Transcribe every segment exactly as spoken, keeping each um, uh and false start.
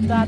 Sa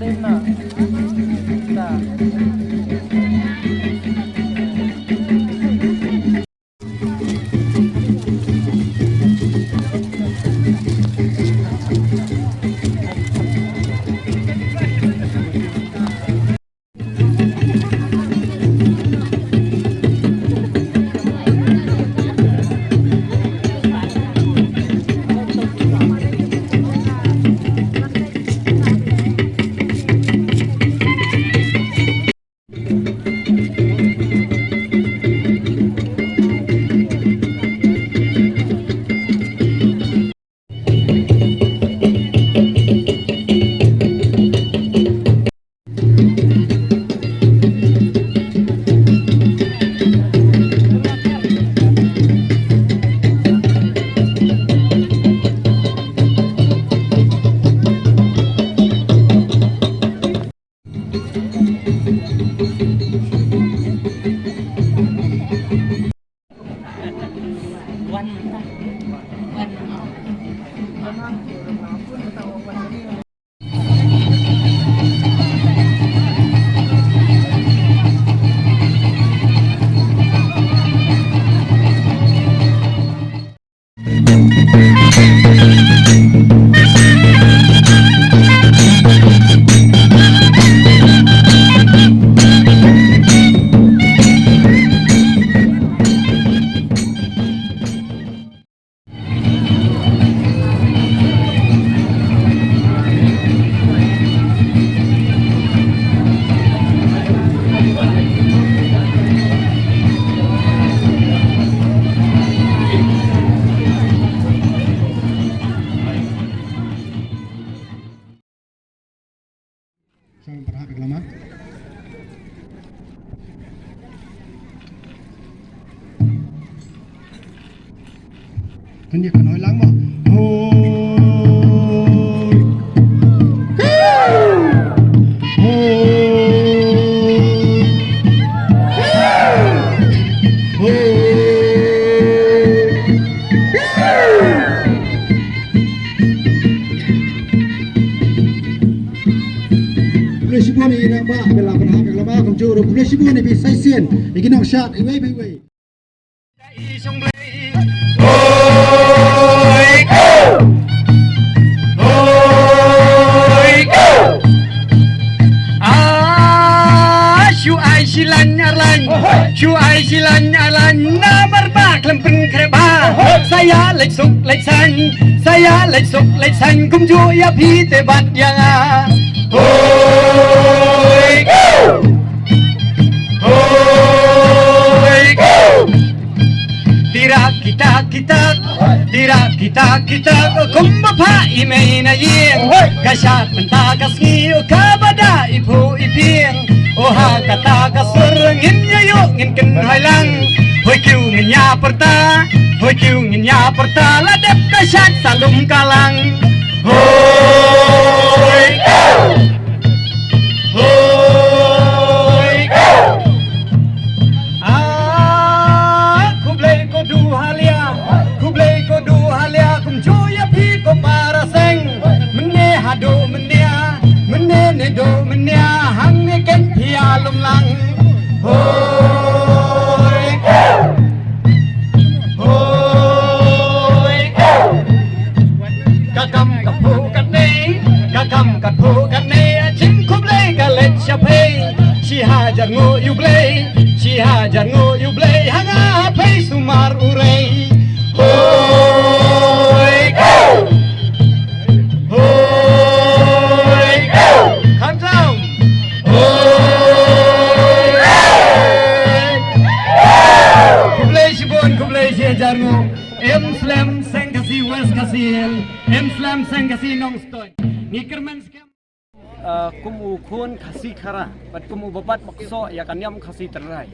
pyrshah ka lama. Kan ïa kan hoi lang ma. Hoi. Hoi. Hoi. Khublei shibun ïa i rangbah ba la pynhap ïa ka lama, kumjuh ruh khublei shibun ïa phi sa shisien ïa ki nongshad iwei pa iwei. Hoi ko! Hoi ko! Ah, shu ai shi lain ar lain. Shu ai shi lain ar lain. Namar ba khlem pynkhreh bha. Sa ïa leit suk leit saiñ. Sa ïa leit suk leit saiñ. Kumjuh ïa phi te bad ïa nga. Hoi ko! Hoi ko! Tira kita kita, tira kita kita, kumba pha i mei na ïing. Ka shad mynta ka sngi, kaba da i phuh i phieng. O ha kata ka sur ngin ïa ïoh ngin kynhoi lang. Hoi kiew ngin ïa pyrta, hoi kiew ngin ïa pyrta, la dep ka shad sa lum ka lang. Hoi ko! Hoi ko! Ah, khublei ko Duhalia, khublei ko Duhalia, kumjuh ïa phi ko para seng. Mynne haduh mynne, mynne ne duh mynne, hangne ken phi ïa lum lang. Hoi ko! Hoi ko! Ka kam ka phuh katne, ka kam ka phuh katne, a jingkhublei ka leit sha phi. Shi hajar nguh ïa U Blei, shi hajar nguh ïa U Blei, ha nga ha phi sumar u rei. Hoi ko! Hoi ko! Khamtam! Hoi ko! Khublei shibun, khublei shi hajar nguh. Em slem seng Khasi West Khasi Hills, em slem seng Khasi Nongstoiñ. Ngi kyrmen skhem. Ah, kum u khun Khasi Khara bad kum u babat bakso ïa ka niam Khasi Tynrai.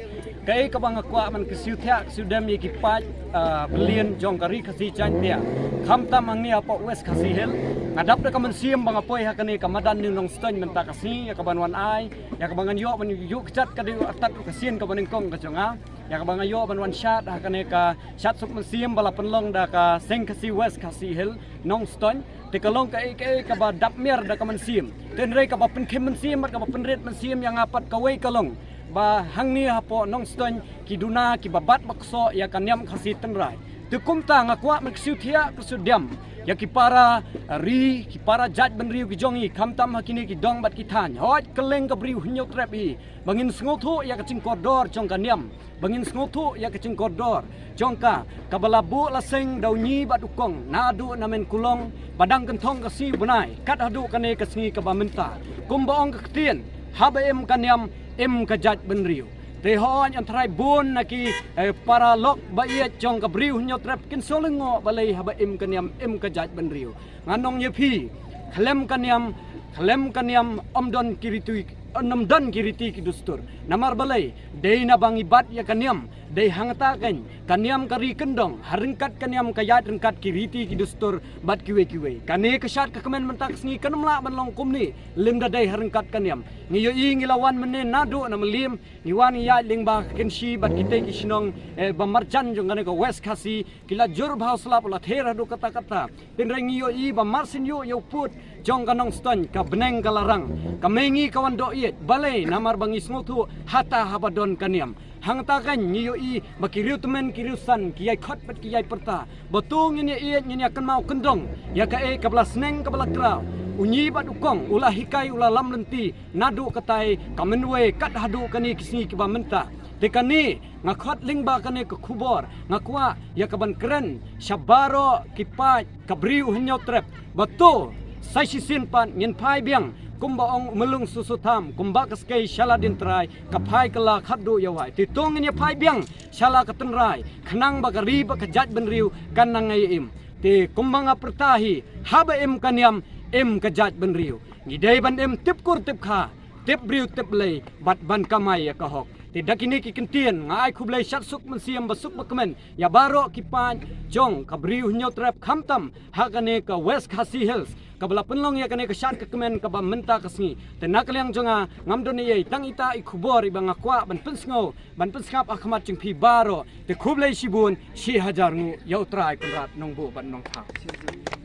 Kaei kaba nga kwah ban kyrsiew thiah kyrsiew dem ïa ki paid, ah, byllian jong ka ri Khasi Jaiñtia, khamtam hangne hapoh West Khasi Hills. Nga dap da ka mynsiem ba nga poi ha kane ka madan New Nongstoiñ mynta ka sngi, ïa kaban wan ai, ïa kaba ngan ïoh ban ïuh kjat ka dei u artat u ksian kaba nyngkong ka jong nga, ïa kaba nga ïoh ban wan shad ha kane ka shad suk mynsiem ba la pynlong da ka seng Khasi West Khasi Hills Nongstoiñ. Te ka long kaei kaei kaba dap miar da ka mynsiem. Te hynrei kaba pynkhim mynsiem bad kaba pynrit mynsiem ïa nga pat kawei ka long ba hangne hapoh Nongstoiñ ki duna kiba bat ba ksoh ïa ka niam Khasi tynrai. Te kumta nga kwah ban kyrsiewthiah kyrsiewdiam ïa ki para ri, ki para jaitbynriew ki jong ngi, khamtam ha kine ki dong bad ki thaiñ. Hooid, kylleng ka briew Hynñiewtrep hi ba ngin sngewthuh ïa ka jingkordor jong ka niam, ba ngin sngewthuh ïa ka jingkordor jong ka, kaba la buh la seng da u Ñi bad u Kong naduh na Menkulong ba dang kynthong ka sngi bnai kat haduh kane ka sngi kaba mynta. Kumba ong ka ktien, haba im ka niam, im ka jaitbynriew. Te hooid, yn tharai bun na ki, eh, para lok ba ïeit jong ka briew Hynñiewtrep kin sngewlyngngoh balei haba im ka niam, im ka jaitbynriew. Ngan ong ïa phi, khlem ka niam, khlem ka niam ym don ki riti, ym don ki riti ki dustur. Namar balei? Dei naba ngi bat ïa ka niam. Dei hangta keiñ ka niam ka ri kyndong, ha ryngkat ka niam ka ïaid ryngkat ki riti ki dustur bad kiwei kiwei. Kane ka shad ka kmen mynta ka sngi kan ym lah ban long kumne lymda dei ha ryngkat ka niam. Ngi ïohi ngi la wan mynne naduh na Mylliem, ngi wan ngi ïaid lyngba ka Kynshi bad kitei ki shnong, eh, ba marjan jong kane ka West Khasi, ki la jur bha u slap u la ther haduh katta katta. Te hynrei ngi ïohi ba mar sien ïuh ïa u pud jong ka Nongstoiñ ka bneng ka la rang. Ka mei ngi ka wan doh ïeit. Balei? Namar ba ngi sngewthuh hata haba don ka niam. Hangta keiñ ngi ïohi ba ki riewtymmen ki riewsan ki ïai khot bad ki ïai pyrta ba to ngin ïa ïeit, ngin ïa kynmaw kyndong ïa kaei kaba la sneng kaba la kraw. U Ñi bad u Kong u la hikai, u la lam lynti naduh katai ka mynwei kat haduh kane ki sngi kiba mynta. Te kane nga khot lyngba kane ka khubor, nga kwah ïa ka ban kren sha baroh ki paid ka briew Hynñiewtrep ba to sa shisien pat ngin phai biang, kumba ong u Myllung Susutham, kumba ka skei sha la dien trai ka phai kylla khatduh ïa wai. Te to ngin ïa phai biang sha la ka tynrai khnang ba ka ri bad ka jaitbynriew kan nang ïa im. Te kumba nga pyrta hi, haba im ka niam, im ka jaitbynriew. Ngi dei ban im tip kur tip kha, tip briew tip Blei bad ban kamai ïa ka hok. Te da kine ki kyntien nga ai khublei shad suk mynsiem ba suk ba kmen ïa baroh ki paid jong ka briew Hynñiewtrep, khamtam ha kane ka West Khasi Hills kaba la pynlong ïa kane ka shad ka kmen kaba mynta ka sngi. Te na ka liang jong nga ngam don ei ei, tang ita i khubor iba nga kwah ban pynsngew, ban pynsngap ha khmat jong phi baroh. Te khublei shibun, shi hajar nguh, ïa U Trai Kynrad Nongbuh bad Nongthaw.